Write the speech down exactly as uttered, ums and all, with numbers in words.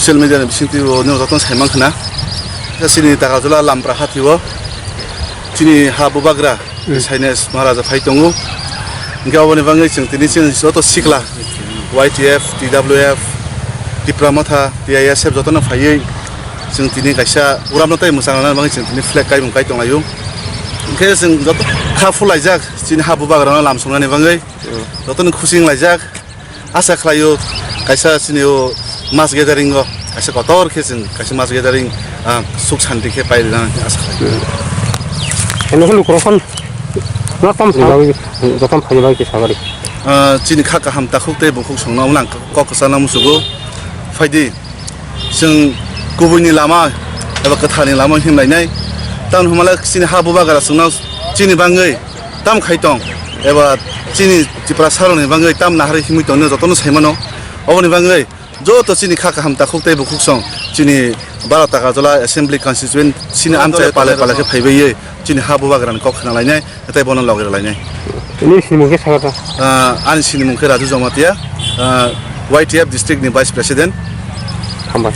Social media ni bisingtwi bo nwng jotono saiman khna. Chini Takarjala Lampraha twi o chini ha bubagra Saines Maharaja phai tongo. Hwnkhe oboni bagwi chwng tini chini joto sikla Y T F, T W F, Tipra Motha, T I S F jotono phaiwi chwng tini kaisa uramno tei mwchang rwna bagwi chwng tini flag kaimung kai tonglaio. Hwnkhe chwng joto kha phulaijak chini ha bubagrano lam sungnani bagwi jotono khusi wnglaijak. Asa khlaio kaisa chini o mass gathering o kaisa kotor khe chwng kaisa mass gathering, ah, suk santi khe pai rwna asa khlai. Eno hulu korokon na tam sa jotom phai bai kisa bari. Ah, chini kha kaham takhuk tei bukhuk songno omo ang kok kwchana musugo. Phaidi chwng kubuini lama eba kwtharni lama himlainai. Tamni hwnmale chini ha bubagra chwngno chini bagwi tam khai tong eba chini Tiprasarokni bagwi tam naharwi himwi tongno jotono saimano. Oboni bagwi joto chini kha kaham takhuk tei bukhuk song chini Baro Takarjala Assembly Constituency chini amchai pale pale khe phaibai ye chini ha bubagrani kok khna lainai tei bono logi rw lainai. Nini sinimung khe sakha ta? Ah, ani sinimung khe Raju Jamatia, ah, Y T F district ni Vice President. Hambai.